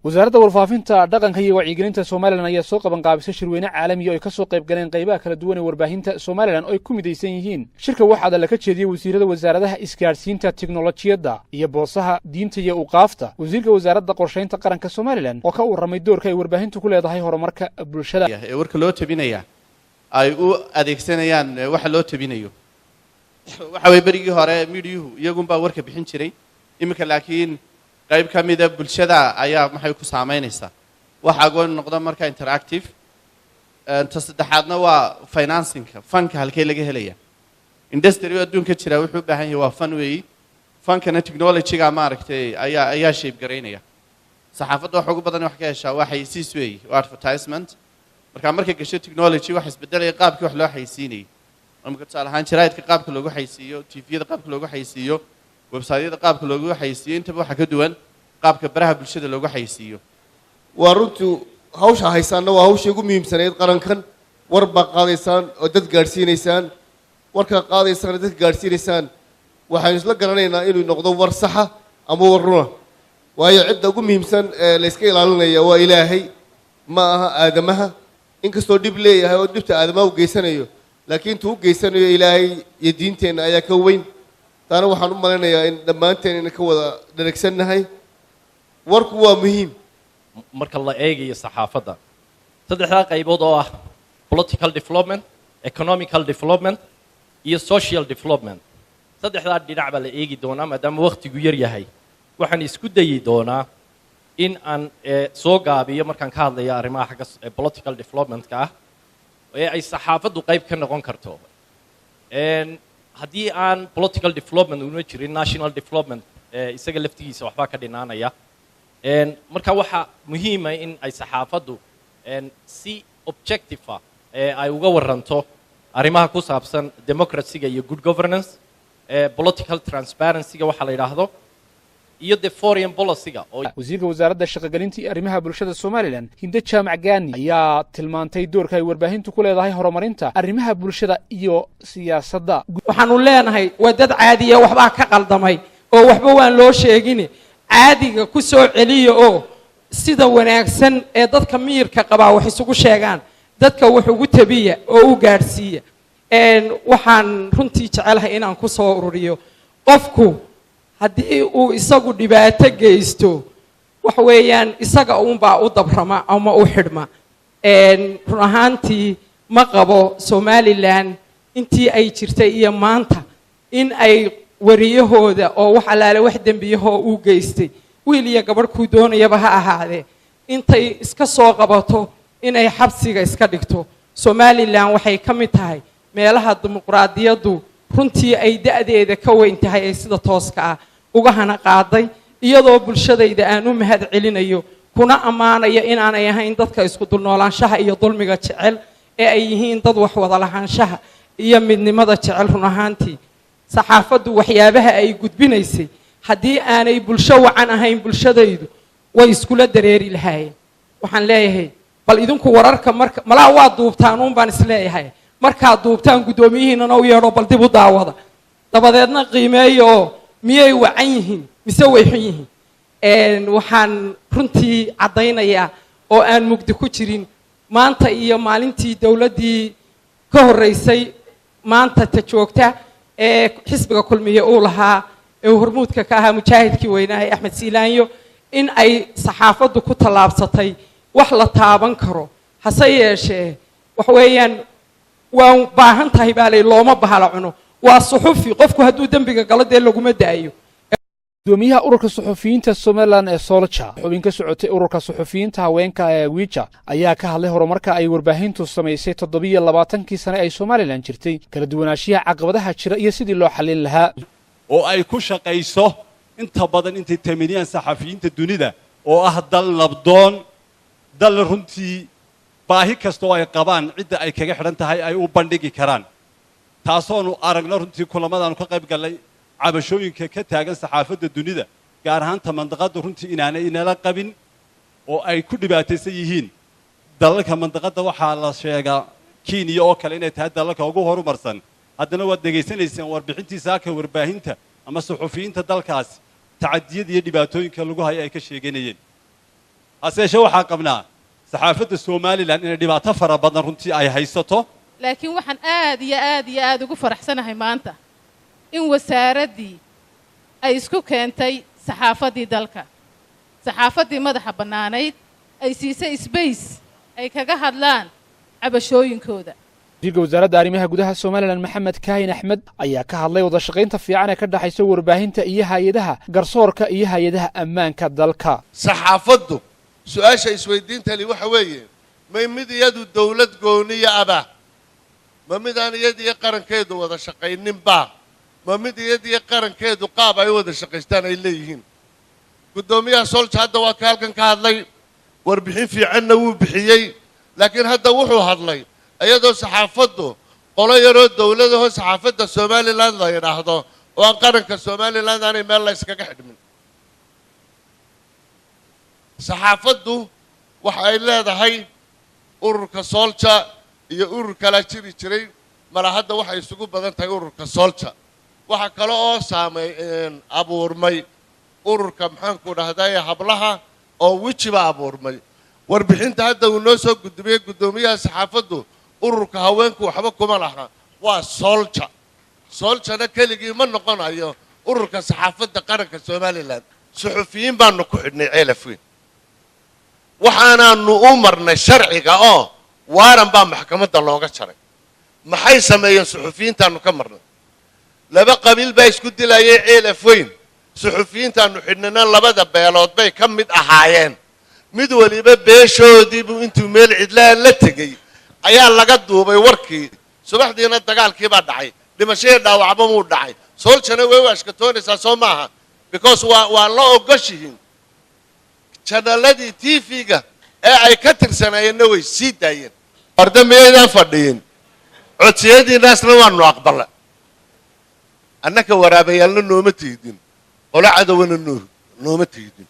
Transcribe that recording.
Wasaaradda Warfaafinta, Dhaqanka iyo Wacyigelinta Somaliland ayaa soo qaban qaabisay shirweyne caalamiya oo ay ka soo qayb galeen qaybaha kala duwan ee warbaahinta Somaliland oo ay ku midaysan yihiin. Shirka waxaana laka jeediyey wasiirada wasaaradaha Isgaadhsiinta, Tiknolojiyadda iyo Boosaha, Diinta iyo Awqaafta, wasiirka Wasaaradda Qorshaynta Qaranka Somaliland oo ka warramay doorka ay warbaahintu ku leedahay horumarka bulshada. Ee warka loo tabinaya ay u adeegsanayaan waxa loo tabinayo waxa weye, berigii hore midiyuhu iyagunbaa warka bixin jiray. Iminka laakiin qayb ka mida bulshada ayaa maxay ku saamaynaysaa waxa agoon noqda marka interactive. Ta saddexaadna waa financingka, fundka halkee laga helaya. Industry adduunka jira wuxuu u baahan yahay waa fund weeyi. Fundkana technologyga maaragtay ayaa shape garaynaya. Saxaafadda waxa ugu badan wax ka heshaa waa xayisiis weeyi, waa advertisement. Marka markay gasho technology, waxa isbedelaya qaabkii wax loo xayisiinayay. Imika tusaale ahaan jaraa'idka qaabka loogu xaysiiyo, TVyada qaabka loogu xaysiiyo, websiteyada qaabka loogu xaysiiyo, intaba waxaa ka duwan qaabka baraha bulshada loogu xaysiiyo. Waa runtii, hawsha haysaanna waa hawshii ugu muhiimsanayd qarankan. War baa qaadaysaan oo dad gaadhsiinaysaan. Warkaa qaadaysaan oo dadka gaadhsiinaysaan, waxaynu isla garanaynaa inuu noqdo war saxa ama war runa, waayo cidda ugu muhiimsan ee layska ilaalinaya waa Ilaahay, ma aha aadamaha. Inkastoo dhib leeyahay oo dhibta aadamaha u geysanayo, laakiin intuu u geysanayo Ilaahay iyo diinteenna ayaa ka weyn. Taana waxaan u malaynayaa in dhammaanteen ayna ka wada dheragsannahay. Warku waa muhiim. Marka la eegayo saxaafadda, saddexdaa qaybood oo ah political development, economical development iyo social development, saddexdaa dhinac baa la eegi doonaa. Maadaama wakhtigu yar yahay, waxaan isku dayi doonaa in aan soo gaabiyo markaan ka hadlayo arrimaha xagga political developmentka ah ee ay saxaafaddu qayb ka noqon karto. Haddii aan political development una jirin, national development isaga laftigiisa waxbaa ka dhinaanaya. Marka waxaa muhiima in ay saxaafaddu si objective ah ay uga waranto arrimaha ku saabsan democracyga iyo good governance, political transparencyga waxaa la yidhaahdo, iyo the foreign policyga oo Wasiirka Wasaaradda Shaqogelinta iyo Arrimaha Bulshada Somaliland, Hinde Jaamac Gaani, ayaa tilmaantay doorka ay warbaahintu ku leedahay horumarinta arrimaha bulshada iyo siyaasadda. Waxaanu leenahay waa dad caadiya, waxbaa ka qaldamay oo waxba waan loo sheegin. Caadiga ku soo celiya oo sida wanaagsan ee dadka miyirka qabaa wax isugu sheegaan dadka wax ugu tabiya oo u gaadhsiiya. Waxaan runtii jecelahay inaan ku soo ururiyo, qofku haddii uu isagu dhibaato geysto, waxa weeyaan isaga uunbaa u dabrama ama u xidhma. Run ahaantii ma qabo Somaliland intii ay jirtay iyo maanta in ay wariyahooda oo wax allaale wax dembiyahoo uu geystay, wiil iyo gabadh kuu doonayaba ha ahaadee, intay iska soo qabato inay xabsiga iska dhigto. Somaliland waxay ka mid tahay meelaha dimuqraadiyaddu runtii ay da'deeda ka weyn tahay ee sida tooska ah uga hana qaaday, iyadoo bulshadayda aan u mahad celinayo kuna ammaanayo inaanay ahayn dadka isku dulnoolaanshaha iyo dulmiga jecel ee ay yihiin dad wax wada lahaanshaha iyo midnimada jecel. Run ahaantii saxaafaddu waxyaabaha ay gudbinaysay, haddii aanay bulsho wacan ahayn, bulshadaydu way iskula dareeri lahaayeen. Waxaan leeyahay, bal idinku wararka marka malaa waa duubtaan uun baan isleeyahay. Markaad duubtaan, guddoomiyihiinana u yeedho, bal dib u daawada, dabadeedna qiimeeya oo miyay wacan yihiin mise way xun yihiin. Waxaan runtii caddaynayaa oo aan mugdi ku jirin, maanta iyo maalintii dowladdii ka horreysay maanta ta joogta ee xisbiga Kulmiye uu lahaa ee uu hormuudka ka ahaa mujaahidkii weynaa ee Axmed Siilaanyo, in ay saxaafaddu ku tallaabsatay wax la taaban karo. Hase yeeshee waxa weeyaan waan baahan tahay baa lay, looma bahala cuno. Waa suxufi, qofku hadduu dembiga galo dee laguma da'ayo. Gudoomiyaha Ururka Suxufiyiinta Somaliland ee SOLJA, xubin ka socotay Ururka Suxufiyiinta Haweenka ee WIJA ayaa ka hadlay horumarka ay warbaahintu samaysay 27kii sane ay Somaliland jirtay, kala duwanaanshiyaha caqabadaha jira iyo sidii loo xallin lahaa. Oo ay ku shaqayso inta badan intay taminiyaan saxafiyiinta dunida, oo ah dal nabdoon, dal runtii baahi kasta oo ay qabaan cidda ay kaga xidhan tahay ay u bandhigi karaan, taasoonu aragno runtii kulamadaanu ka qayb gallay cabashooyinka ka taagan saxaafadda dunida, gaar ahaanta mandaqadda, runtii inaanay inala qabin oo ay ku dhibaataysan yihiin dalalka mandaqadda. Waxaa la sheegaa Kenya oo kale inay tahay dalalka ugu horumarsan, haddana waad dhegaysanaysaan warbixintii saaka warbaahinta ama suxufiyiinta dalkaasi tacadiyada iyo dhibaatooyinka lagu hayo ay ka sheeganayeen. Hase yeeshee waxaan qabnaa saxaafadda Somalilan inay dhibaato fara badan runtii ay haysato. Laakiin waxaan aad iyo aad iyo aad ugu faraxsanahay maanta in wasaaraddii ay isku keentay saxaafaddii dalka, saxaafaddii madaxa bannaanayd, ay siisay space ay kaga hadlaan cabashooyinkooda. Wasiirka wasaaradda arrimaha gudaha Somalilan, Maxamed Kaahin Axmed, ayaa ka hadlay wada shaqaynta fiican ee ka dhexaysa warbaahinta iyo hay-adaha garsoorka iyo hay-adaha ammaanka dalka. Saxaafaddu su-aasha isweydiintali waxa weeye: may mid iyadu dowlad gooniya aba? Ma midaan iyadiyo qarankeedu wada shaqayninba? Ma mid iyadiyo qarankeedu qaab ay u wada shaqaystaan ay leeyihiin? Guddoomiyaha SOLJA hadda waa ka halkan ka hadlay, warbixin fiicanna wuu bixiyey, laakiin hadda wuxuu hadlay iyadoo saxaafaddu qolo yaroo dowladaho saxaafadda Somaliland la yidhaahdo oo aan qaranka Somaliland aanay meel la iskaga xidhmin. Saxaafaddu waxa ay leedahay ururka SOLJA iyo urur kalaa jiri jiray mala. Hadda waxay isugu badan tahay ururka SOLJA. Waxaa kale oo saamay abuurmay ururka, maxaanku dhahday, hablaha oo wejiba abuurmay. Warbixinta hadda uu noo soo gudbiyey guddoomiyaha saxaafaddu, ururka haweenku waxba kuma laha, waa SOLJA. SOLJAna keligii ma noqonayo ururka saxaafadda qaranka Somaliland. Suxufiyiin baanu ku xidhnay Ceelafweyn, waxaanaanu u marnay sharciga oo waaran baa maxkamadda looga jaray. Maxay sameeyeen suxufiyiintaanu ka marnay? Laba qabiil baa isku dilayay Ceelafweyn. Suxufiyiintaanu xidhnana labada beelood bay ka mid ahaayeen. Mid waliba beeshoodiibuu intuu meel cidlaa la tegey ayaa laga duubay warkii. Subaxdiina dagaalkii baa dhacay, dhimashadii dhaawacba muu dhacay. SOLJAna way u ashkatoonaysaa, soo maaha? Because waa la ogoshihiin. Channel-adii TV-ga ee ay ka tirsanaayeenna way sii daayeen. Arda miyaydaan fadhiyin? Codsiyadiinaasna waanu aqbala. Annaka waraabayaalna nooma tiidin, qolo cadowana nooma tiidin.